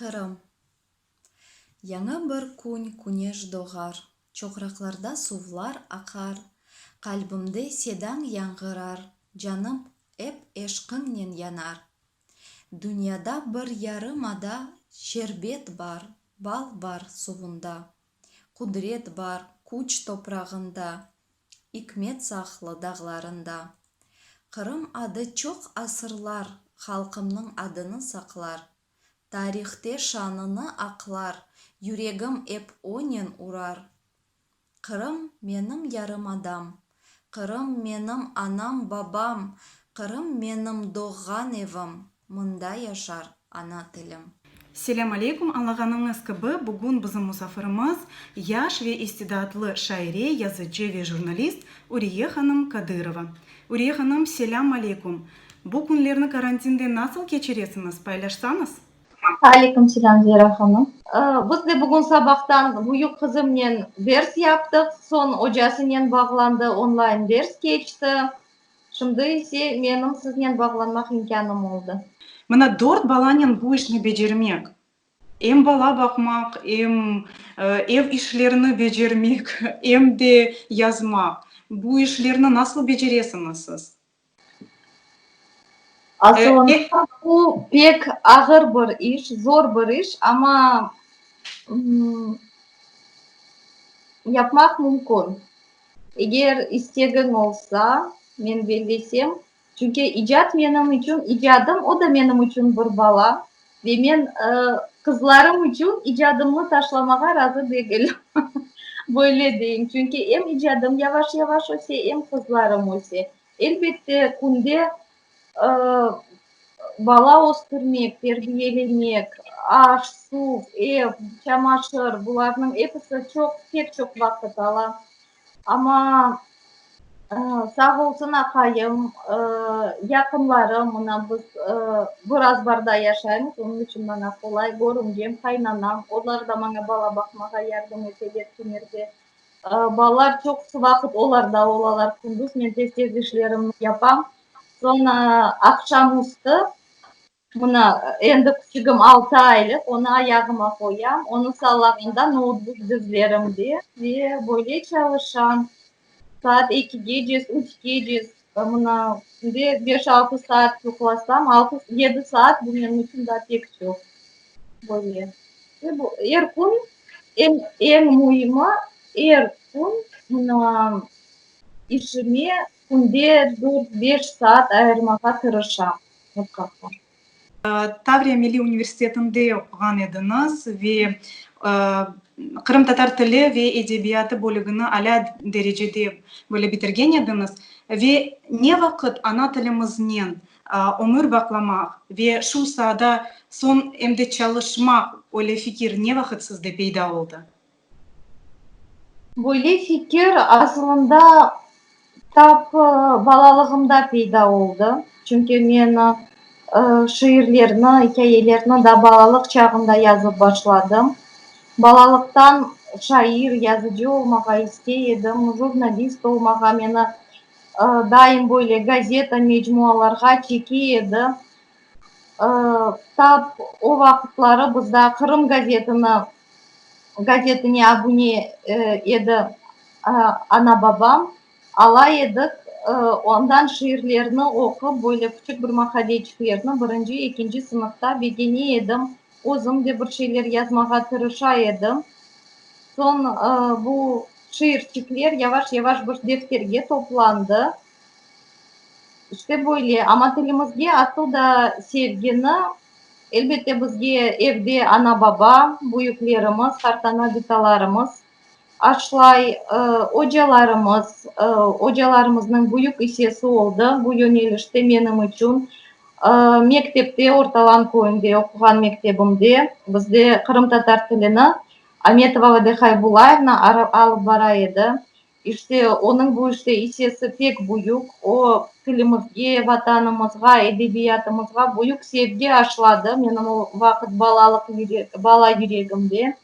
Qırım. Yañı bir kün küneş doğar, Çoqraqlarda suvlar aqar, Qalbimde sedañ yañğırar, Canım ep eşqıñnen yanar. Dünyada bir yarımada Şerbet bar, bal bar suvunda, Qudret bar küç toprağında, İkmet saqlı dağlarında. Qırım adı çoq asırlar Halqımnıñ adını saqlar, Tarihte şanını aqlar, Yüregim ep onen urar. Qırım menim yarımadam, Qırım menim anam, babam, Qırım menim doğğan evim, Mında yaşar ana tilim. Selâm aleyküm, añlağanıñız kibi, bugün bizim musafirimiz yaş ve istidatlı şaire, yazıcı ve jurnalist Uriye hanım Kadırova. Uriye hanım, selâm aleyküm! Bu künlerni karantinde nasıl keçiresiñiz, paylaşsañız? Aleyküm selâm, Zera hanım. Biz de bugün sabahtan büyük qızımnen ders yaptıq, soñ ocasınen bağlandı, onlayn ders keçti. Şimdi ise menim siznen bağlanmaq imkânım oldı. Mına dört balanen bu işni becermek, em bala baqmaq, em ev işlerini becermek, em de yazmaq, bu işlerni nasıl beceresiñiz siz? Asılında bu pek ağır bir iş, zor bir iş, amma yapmaq mümkün. Eger istegiñ olsa, men bellesem, çünki icat menim içün, icadım, o da menim içün bir bala ve men qızlarım içün icadımnı taşlamağa razı degilim, böyle deyim, çünki em icadım yavaş-yavaş öse, em qızlarım öse. Elbette, künde bala östürmek, terbiyelemek, aş, suv, ev, çamaşır, bularnıñ episi çoq, pek çoq vaqıt ala. Amma sağ olsun aqayım, yaqınlarım, mına biz bir azbarda yaşaymız, onıñ içün maña qolay, körümcem, qaynanam, olar da maña bala baqmağa yardım eteler kimerde. Balalar çoqusı vaqıt olarda olalar, kündüz men tez-tez işlerimni yapam. Soñ aqşam üstü, mına, endi küçügim altı aylıq, onı ayağıma qoyam, onı sallağanda noutbuk dizlerimde ve böyle çalışam. Saat ekigece, üçgece, mına, künde beş-altı saat yuqlasam, altı, yedi saat bu menim içün daa pek çoq. Böyle. Ve bu er kün, eñ, eñ müimi, er kün, mına, işime Künde dört, beş saat ayırmağa tırışam, mutlaqa. Tavriya Milliy universitetinde oquğan ediñiz ve qırımtatar tili ve edebiyatı bölügini alâ derecede böyle bitirgen ediñiz. Ve ne vaqıt ana tilimiznen ömür baqlamaq ve şu saada soñ em de çalışmaq öyle fikir ne vaqıt sizde peyda oldı? Böyle fikir asılında tap balalığımda peyda oldı. Çünki men şiirlerni, ikâyelerni da balalıq çağında yazıp başladım. Balalıqtan şair, yazıcı olmağa istey edim, jurnalist olmağa meni daim böyle gazeta, mecmualarğa çeke edi. Tap o vaqıtları bizda Qırım gazetini gazetine abune edi ana-babam, ala edik, ondan şiirlerni oqup, böyle küçük bir maqaleçiklerni birinci, ekinci sınıfta begene edim, özüm de bir şeyler yazmağa tırışa edim. Soñ bu şiirçikler yavaş-yavaş bir defterge toplandı. İşte böyle, amma tilimizge asıl da sevgini, elbette, bizge evde ana-baba, büyüklerimiz, qartana-bitalarımız aşlay, ocalarımız, ocalarımıznıñ büyük issesi oldı bu yönelişte menim içün. Mektepte, Ortalan köyünde oquğan mektebimde bizde qırımtatar tilini Ametova Vade Haybulayevna alıp bara edi. İşte, onıñ bu işte issesi pek büyük. O, tilimizge, Vatanımızğa, edebiyatımızğa büyük sevgi aşladı menim o vaqıt balalıq bala yüregimde.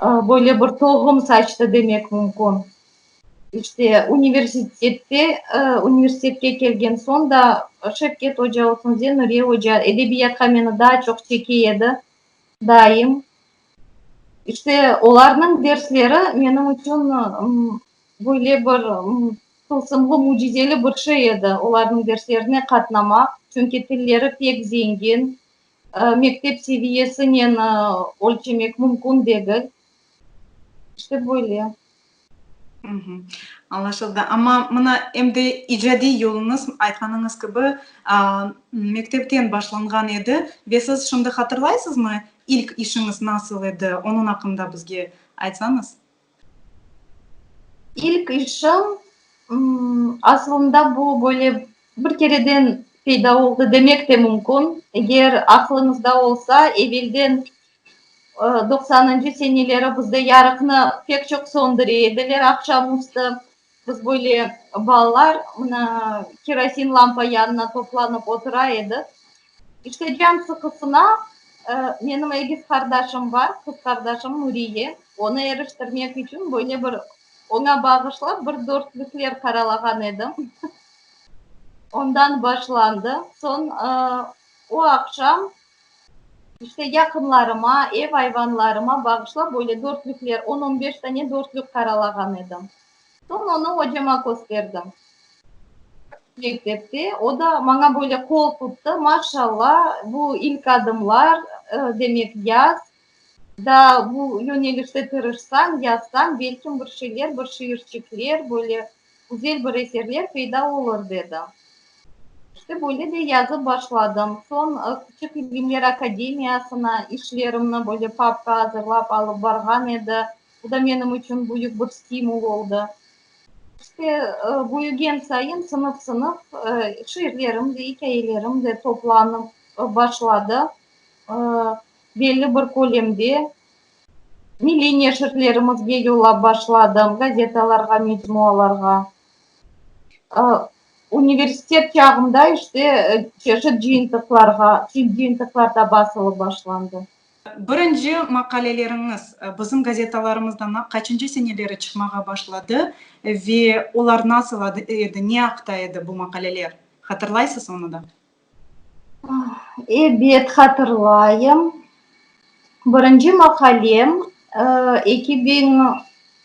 Böyle bir tohum saçtı demek mümkün. İşte, universitette, universitetke kelgen soñ da Şevket oca olsun, Zenure oca edebiyatqa meni daa çoq çeke edi. Daim. İşte, olarnıñ dersleri menim içün böyle bir tılsımlı, mücizeli bir şey edi, olarnıñ derslerine qatnamaq, çünki tilleri pek zengin, mektep seviyesinen ölçemek mümkün degil. İşte, böyle. Añlaşıldı. Amma mına em de icadiy yoluñız, aytqanıñız kibi, mektepten başlanğan edi ve siz şimdi hatırlaysızmı, ilk işiñiz nasıl edi, onıñ aqqında bizge aytsañız? İlk işim, aslında bu böyle bir kereden peyda oldı demek de mümkün. Eger aqlıñızda olsa, evelden Doqsanıncı seneleri bizde yarıqnı pek çoq söndüre ediler aqşam üstü. Biz böyle balalar mına kerosin lampa yanına toplanıp otura edik. İşte can sıqısına menim egiz qardaşım bar, qız qardaşım Nuriye, onı eriştirmek içün böyle bir oña bağışlap bir dörtlükler qaralağan edim. Ondan başlandı. Soñ o aqşam İşte, yaqınlarıma, ev ayvanlarıma bağışlap böyle dörtlükler, on-on beş tane dörtlük qaralağan edim. Soñ onı ocama kösterdim mektepte. O da maña böyle qol tuttı, maşalla, bu ilk adımlar, demek, yaz, daa bu yönelişte tırışsañ, yazsañ, belkim bir şeyler, bir şiirçikler, böyle güzel bir eserler peyda olur, dedi. İşte, böyle de yazıp başladım. Soñ Küçük ilimler akademiyasına işlerimni böyle papka azırlap alıp barğan edi. Bu da menim içün büyük bir stimul oldı. İşte, büyügen sayın sınıf-sınıf şiirlerim de, ikâyelerim de toplanıp başladı. Belli bir kölemde milliy neşirlerimizge yollap başladım, gazetalarğa, mecmualarğa. Universitet çağımda işte çeşit cıyıntıqlarğa, cıyıntıqlarda basılıp başlandı. Birinci maqaleleriñiz bizim gazetalarımızda qaçıncı seneleri çıqmağa başladı ve olar nasıl edi, ne aqta edi bu maqaleler? Hatırlaysız onı da? Ebet, hatırlayım. Birinci maqalem 2000,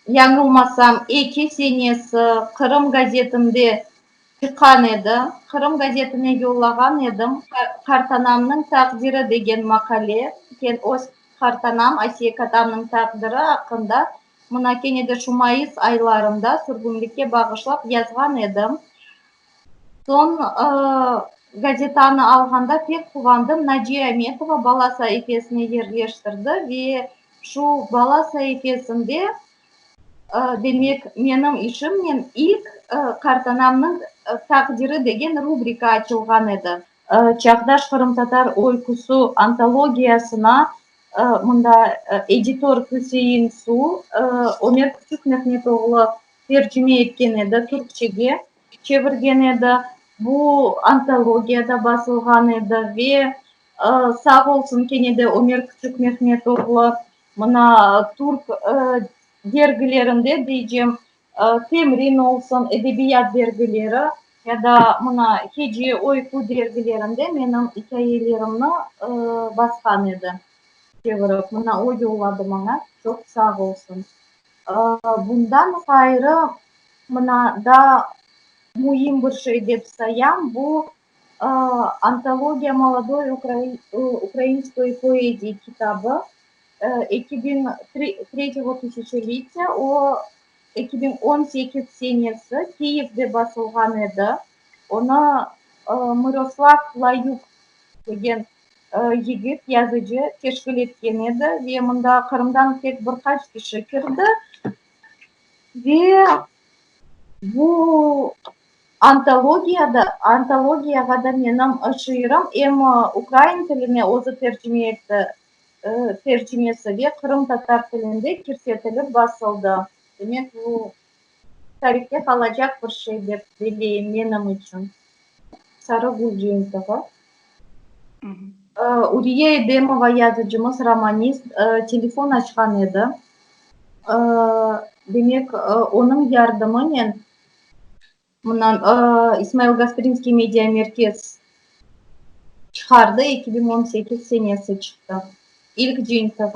yañılmasam, eki senesi Qırım gazetinde çıqqan edi. Qırım gazetine yollağan edim. Qartanamnıñ taqdiri degen maqale, öz qartanam Asiye katamnıñ taqdiri aqqında mına kene de şu mayıs aylarında sürgünlikke bağışlap yazğan edim. Soñ gazetanı alğanda pek quvandım, Naciye Ametova bala saifesine yerleştirdi ve şu bala saifesinde, demek, menim işimnen ilk Qartanamnıñ taqdiri degen rubrika açılğan edi. Çağdaş qırımtatar öyküsü antologiyasına mında editor Hüseyin Su, Ömer Küçükmehmet oğlu tercime etken edi, türkçege çevirgen edi. Bu antologiyada basılğan edi ve sağ olsun kene de Ömer Küçükmehmet oğlu mına türk dergilerinde deycem, Temrin olsun, edebiyat dergileri ya da mına Hece, Öykü dergilerinde menim ikâyelerimni basqan edi, çevirip. Mına o yolladı maña, çoq sağ olsun. Bundan ğayrı, mına daa müim bir şey dep sayam, bu Antologiya molodoy ukrainskoy poezii kitabı, 2003 tısyaçelitya, o, 2018 senesi Kiyevde basılğan edi. Onı Mıroslav Layuk degen yigit, yazıcı teşkil etken edi ve mında Qırımdan tek bir qaç kişi kirdi ve bu antologiyada, antologiyağa da menim şiirim em ukrain tiline özü tercime etti, tercimesi ve qırımtatar tilinde kirsetilip basıldı. Demek, bu tarihte qalacaq bir şey dep belleyim menim içün. Sarı gül cıyıntığı. Uriye Edemova yazıcımız, romanist, telefon açqan edi. Demek, onıñ yardımınen mına İsmail Gasprinskiy media merkez çıqardı, 2018 senesi çıqtı. İlk cıyıntığı.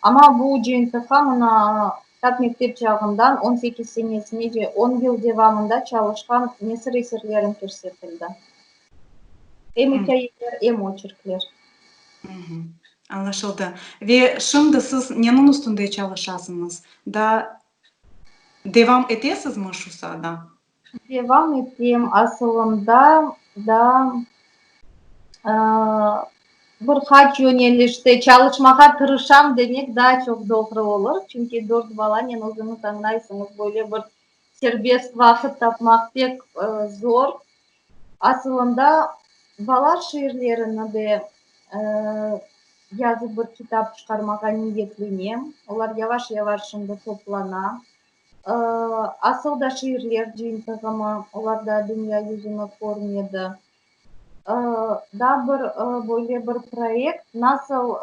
Amma bu cıyıntıqqa mına tap mektep çağından 18 senesinece on yıl devamında çalışqan nesir eserlerim kirsetildi. Em ikâyeler, em oçerkler. Añlaşıldı. Ve şimdi siz neniñ üstünde çalışasıñız? Daa devam etesizmi şu saada? Devam etem. Asılında daa bir qaç yönelişte çalışmağa tırışam demek daa çoq doğru olur. Çünki dört balanen özüñiz añlaysıñız, böyle bir serbest vaqıt tapmaq pek zor. Asılında bala şiirlerini de yazıp bir kitap çıqarmağa niyetlenem. Olar yavaş-yavaş şimdi toplana. Asıl da şiirler cıyıntığımı, olar da dünya yüzüni körmedi. Daa bir böyle bir proyekt nasıl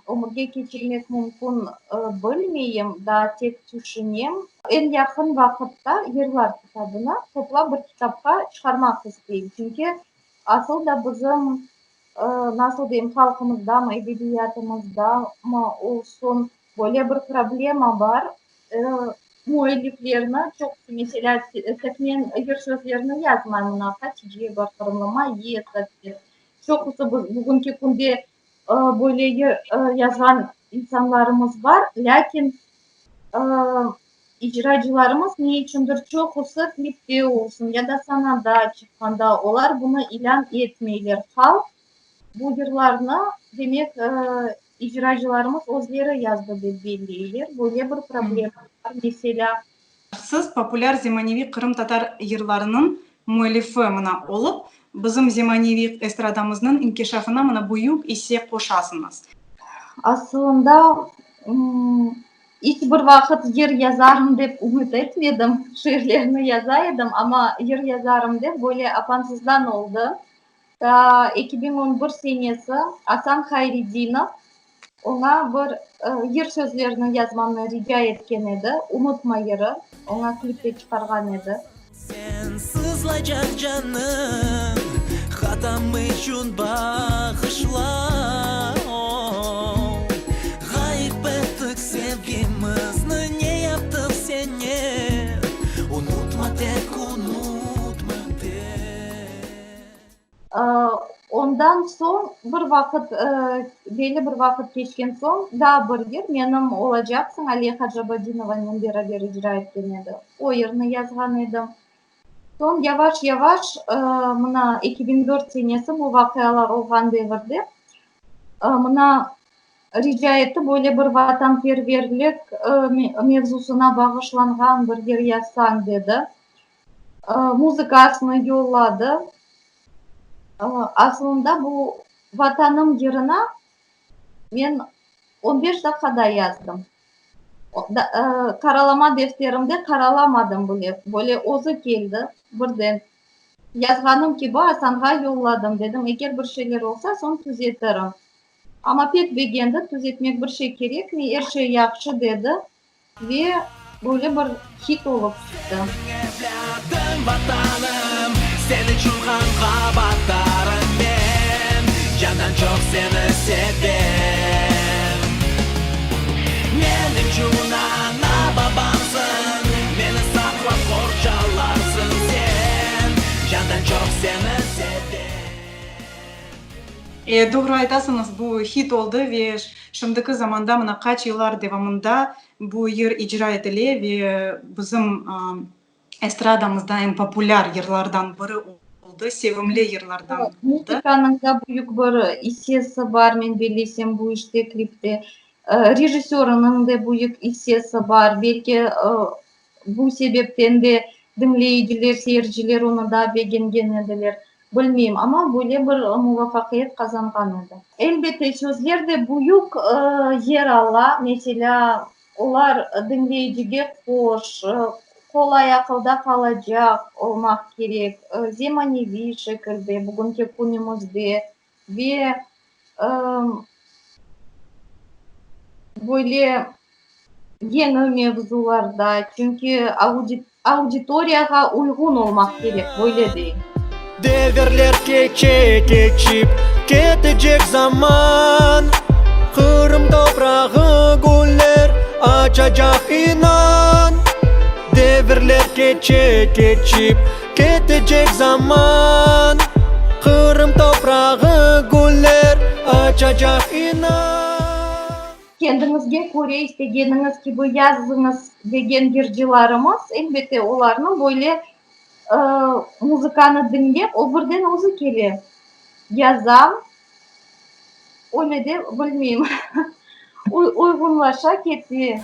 ömürge keçirmek mümkün bilmeyim, daa tek tüşünem. Eñ yaqın vaqıtta yırlar kitabını toplap bir kitapqa çıqarmaq isteyim. Çünki asıl da bizim, nasıl deyim, halqımızdamı, edebiyatımızdamı olsun, böyle bir problema bar, müelliflerni çoqusı, meselâ, tek men yır sözlerini yazmayım, mına Hatice bar, Qırımlı Mayesa, çoqusı bugünki künde böyle yır yazğan insanlarımız bar, lâkin icracılarımız ne içündir çoqusı klipte olsun ya da sanada çıqqanda olar bunı ilân etmeyler, halq bu yırlarnı, demek, İcracılarımız özleri yazdı dep belleyler. Böyle bir problema bar, meselâ. Siz populâr zemaneviy qırımtatar yırlarınıñ müellifi mına olıp, bizim zemaneviy estradamıznıñ inkişafına mına büyük isse qoşasıñız. Asılında, iç bir vaqıt yır yazarım dep ümüt etmedim. Şiirlerni yaza edim, amma yır yazarım dep böyle apansızdan oldı. Daa 2011 senesi Asan Hayredinov oña bir yır sözlerini yazmamnı rica etken edi, Unutma yırı, oña klip de çıqarğan edi. Sen sızlaycaq canım, hatam içün bağışla, oh. Ğayıp ettik sevgimizni, ne yaptıq sene? Unutma tek, unutma tek. Ondan soñ bir vaqıt, belli bir vaqıt keçken soñ, daa bir yır, Menim olacaqsıñ, Aliye Hacabadinovanen beraber icra etken edi. O yırnı yazğan edim. Soñ yavaş-yavaş, mına, 2004 senesi bu vaqialar olğan devirde, mına, rica etti, böyle bir vatanperverlik mevzusına bağışlanğan bir yır yazsañ, dedi. Muzıkasını yolladı. Asılında bu Vatanım yırına men on beş daqqada yazdım. Qaralama defterimde qaralamadım bile. Böyle özü keldi birden. Yazğanım kibi Asanğa yolladım. Dedim, eger bir şeyler olsa, soñ tüzetirim. Amma pek begendi, tüzetmek bir şey kerekmey, er şey yahşı dedi. Ve böyle bir hit olıp çıqtı. Seniñ evlâdıñ Vatanım, sen içün qanğa batarım men, candan çoq seni sevem. Menim içün ana-babamsıñ, meni saqlap qorçalarsıñ sen, candan çoq seni sevem. E, doğru aytasıñız, bu hit oldı ve şimdiki zamanda mına qaç yıllar devamında bu yır icra etile ve bizim estradamızda eñ populâr yırlardan biri oldı, sevimli yırlardan oldı. Muzıkanıñ da büyük bir issesi bar, men bellesem, bu işte, klipte. Rejissörınıñ da büyük issesi bar, belki bu sebepten de diñleyiciler, seyirciler onı daa begengen ediler. Bilmeyim, amma böyle bir muvafaqiyet qazanğan edi. Elbette, sözler de büyük yer ala, meselâ, olar diñleyicige hoş, qolay aqılda qalacaq olmaq kerek, zemaneviy şekilde, bugünki künümizde ve böyle yeñi mevzularda, çünki auditoriyağa uyğun olmaq kerek, böyle deyim. Devirler keçe, keçip ketecek zaman. Açacaq inan. Devirler keçe, keçip ketecek zaman. Qırım toprağı güller açacaq inan. Kendiñizge köre istegeniñiz kibi yazıñız degen yırcılarımız, elbette, olarnıñ böyle muzıkanı diñlep, o birden özü kele. Yazam, öyle de bilmeyim, uyğunlaşa kete.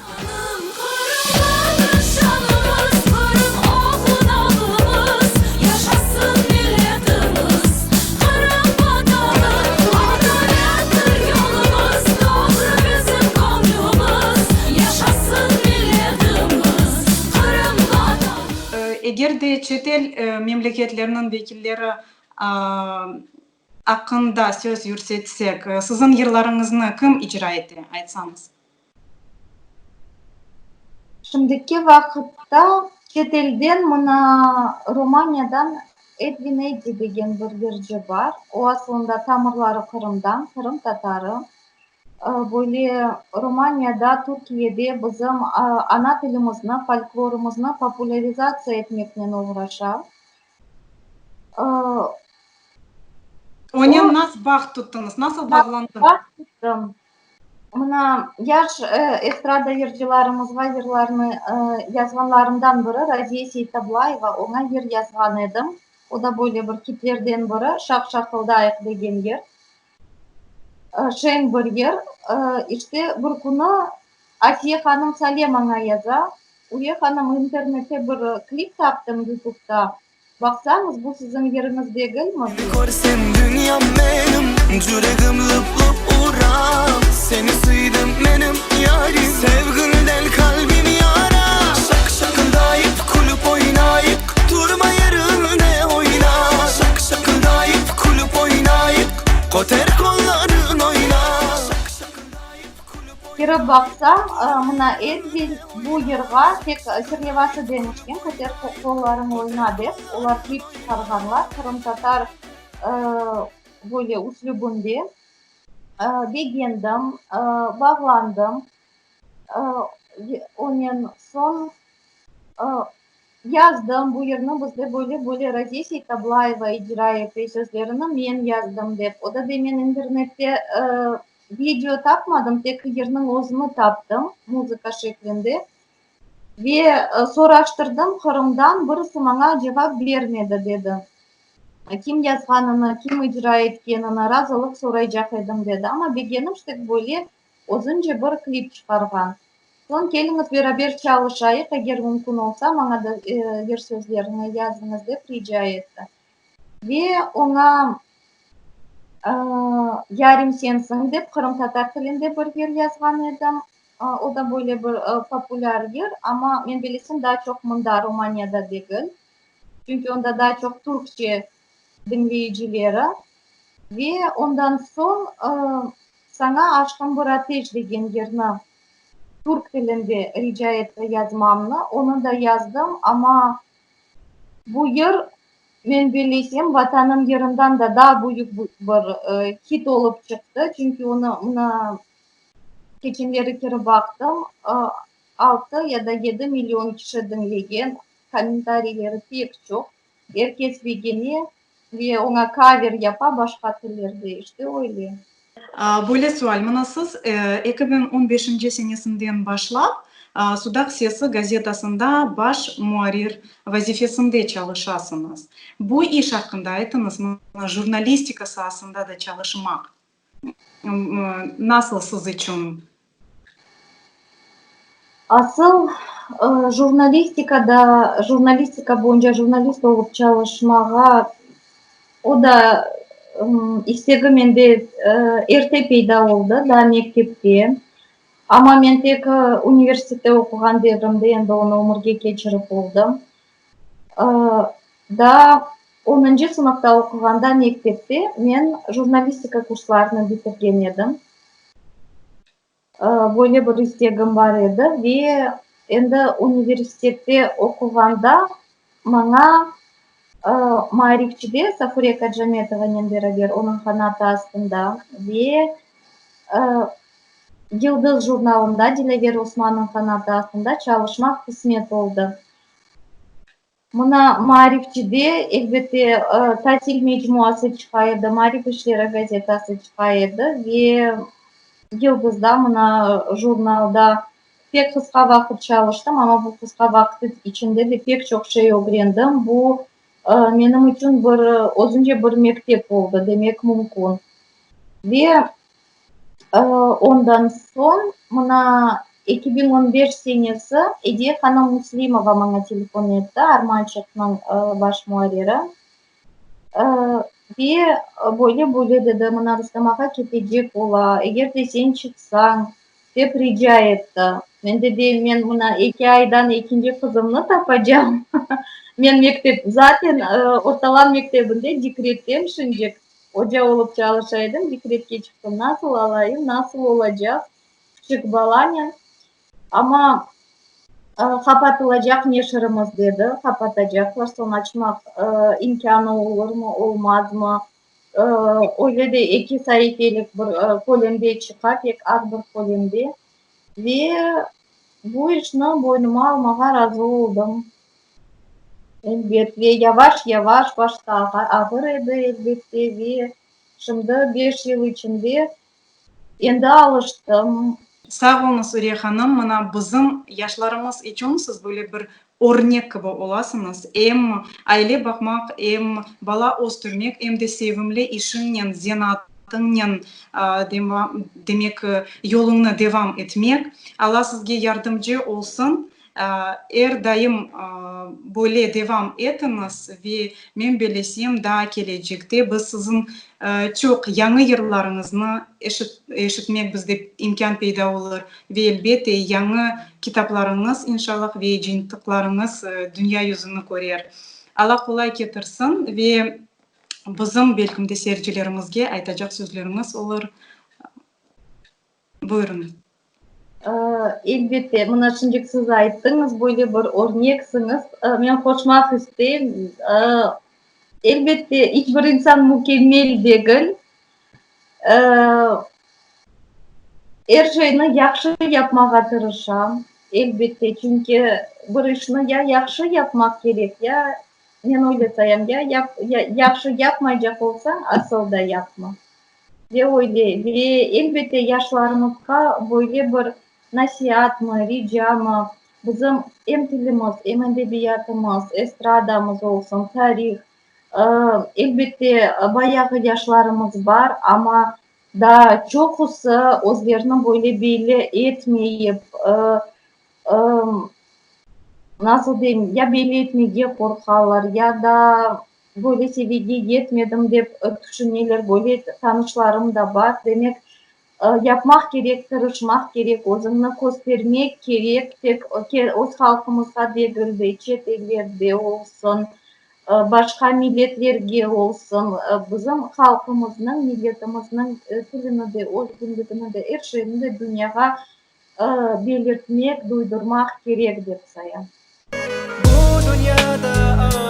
Eger de çetel memleketlerniñ vekilleri aqqında söz yürsetsek, siziñ yırlarıñıznı kim icra ete, aytsañız? Şimdiki vaqıtta çetelden mına Romaniyadan Edvin Eddi degen bir yırcı bar. O aslında tamırları Qırımdan, qırım tatarı. Böyle Romaniyada, Türkiyede bizim ana tilimizni, folklorımıznı populârizatsiya etmeknen oğraşa. Onen nasıl bağ tuttıñız, nasıl bağlandıñız? Bağ tuttım. Mına, yaş estrada yırcılarımızğa yırlarnı yazğanlarımdan biri Raziye Seytablayeva, oña yır yazğan edim. O da böyle bir kitlerden biri, Şaq-şaqıldayıq degen yır. Şeñ bir yır. İşte, bir künü Asiye hanım Sale maña yaza, Üye hanım, internette bir klip taptım YouTubeta, Baqsañız, bu siziñ yeriñiz degilmi? Seni körsem dünyam menim, Yüregim lıp-lıp ura. Seni süydim menim yarim, Sevginden qalbim yara. Şaq-şaqıldayıp külüp oynayıq, Turma yerinde oyna. Şaq-şaqıldayıp külüp oynayıq, Köter qolların oyna. Kirip baqsam, mına Edvin bu yırğa tek serlevası deñişken, Köter qollarıñ oyna dep, olar klip çıqarğanlar, qırımtatar böyle üslübinde. Begendim, bağlandım. Onen soñ Yazdım, bu yırnı bizde böyle-böyle Raziye Seytablayeva icra ete, sözlerini men yazdım dep. O da dey, men internette video tapmadım, tek yırnıñ özüni taptım, muzıka şeklinde. Ve soraştırdım Qırımdan, birisi maña cevap bermedi, dedi. Kim yazğanını, kim icra etkenini, razılıq soraycaq edim, dedi. Amma begenip, işte böyle özünce bir klip çıqarğan. Soñ keliñiz beraber çalışayıq, eger mümkün olsa, maña da yır sözlerini yazıñız, dep rica etti. Ve oña Yarim sensiñ dep qırımtatar tilinde bir yır yazğan edim. O da böyle bir populâr yır, amma men bilesem, daa çoq mında, Romaniyada degil. Çünki onda daa çoq türkçe diñleyicileri. Ve ondan soñ Saña aşqım bir ateş degen yırnı türk tilinde rica etti yazmamnı, onı da yazdım, amma bu yır, men bellesem, Vatanım yırından da daa büyük bir hit olıp çıqtı, çünki onı mına keçenleri kirip baqtım, altı ya da yedi million kişi diñlegen, kommentariyleri pek çoq, er kes begene Ve oña cover yapa başqa tillerde, işte öyle. Böyle sual, mına siz 2015-nci senesinden başlap Sudaq sesi gazetasında baş muarrir vazifesinde çalışasıñız. Bu iş aqqında aytıñız, mına jurnalistika saasında da çalışmaq nasıl siz içün? Asıl jurnalistikada, jurnalistika boyunca jurnalist olıp çalışmağa, o da istegi mende erte peyda oldı, daa mektepte. Amma men tek universitette oquğan devrimde endi onı ömürge keçirip oldım. Daa onuncı sınıfta oquğanda mektepte men jurnalistika kurslarını bitirgen edim. Böyle bir istegim bar edi ve endi universitette oquğanda maña Maarifçide Safure Kacametovanen beraber, onıñ qanatı astında ve. Yıldız jurnalında Dilâver Osmannıñ qanatı astında çalışmaq qısmet oldı. Mına Maarifçide, elbette, tatil mecmuası çıqa edi, Maarif işleri gazetası çıqa edi ve Yıldızda, mına jurnalda pek qısqa vaqıt çalıştım, amma bu qısqa vaqıt içinde de pek çoq şey ögrendim. Bu menim içün bir özünce bir mektep oldı demek mümkün. Ve Ondan soñ, mına, 2015 senesi Ediye hanım Müslimova maña telefon etti, Armançıqnıñ baş muarriri. Ve böyle-böyle dedi, mına, Rustem ağa ketecek ola, eger de sen çıqsañ, dep rica etti. Men de deyim, men mına eki aydan ekinci qızımnı tapacam. Men mektep, zaten, ortalan mektebinde dekrettem şimcik. Oca olıp çalışa edim, dekretke çıqtım. Nasıl alayım, nasıl olacaq küçük balanen? Amma qapatılacaq neşirimiz dedi, qapatacaqlar, soñ açmaq imkânı olurmı, olmazmı? Öyle de eki saifelik bir kölemde çıqa, pek az bir kölemde. Ve bu işni boynuma almağa razı oldım. Elbet, ve yavaş-yavaş, başta ağır edi, elbette, ve şimdi beş yıl içinde endi alıştım. Sağ oluñız, Uriye hanım, mına bizim yaşlarımız içün siz böyle bir örnek kibi olasıñız, em aile baqmaq, em bala östürmek, em de sevimli işiñnen, zenaatıñnen, demek, yoluñnı devam etmek. Alla sizge yardımcı olsun. Er daim böyle devam etiñiz ve men bellesem, daa kelecekte biz siziñ çoq yañı yırlarıñıznı eşitmek bizde imkân peyda olur ve elbette yañı kitaplarıñız inşallah ve cıyıntıqlarıñız dünya yüzüni körer. Alla qolay ketirsin ve bizim belkim de seyircilerimizge aytacaq sözleriñiz olur. Buyurıñız. Elbette, mına şimdik siz ayttıñız, böyle bir örneksiñiz. Men qoşmaq isteyim, elbette, iç bir insan mükemmel degil. Er şeyni yahşı yapmağa tırışam, elbette, çünki bir işni ya yahşı yapmaq kerek, ya, men öyle sayam, ya yahşı yapmaycaq olsañ, asıl da yapma. Ve öyle, ve elbette yaşlarımızğa böyle bir nasiatmı, ricamı, bizim em tilimiz, em edebiyatımız, estradamız olsun, tarih, elbette bayağı yaşlarımız bar, amma daa çoqusı özlerini böyle belli etmeyip, nasıl deyim, ya belli etmege qorqalar, ya da böyle seviyege yetmedim dep tüşüneler, böyle tanışlarım da bar. Demek, yapmaq kerek, tırışmaq kerek, özüñni köstermek kerek, tek öz halqımızğa degil de, çet ellerde olsun, başqa milletlerge olsun, bizim halqımıznıñ, milletimizniñ tilini de, özgünligini de, er şeyni de dünyağa belirtmek, duydurmaq kerek dep sayam. Bu dünyada.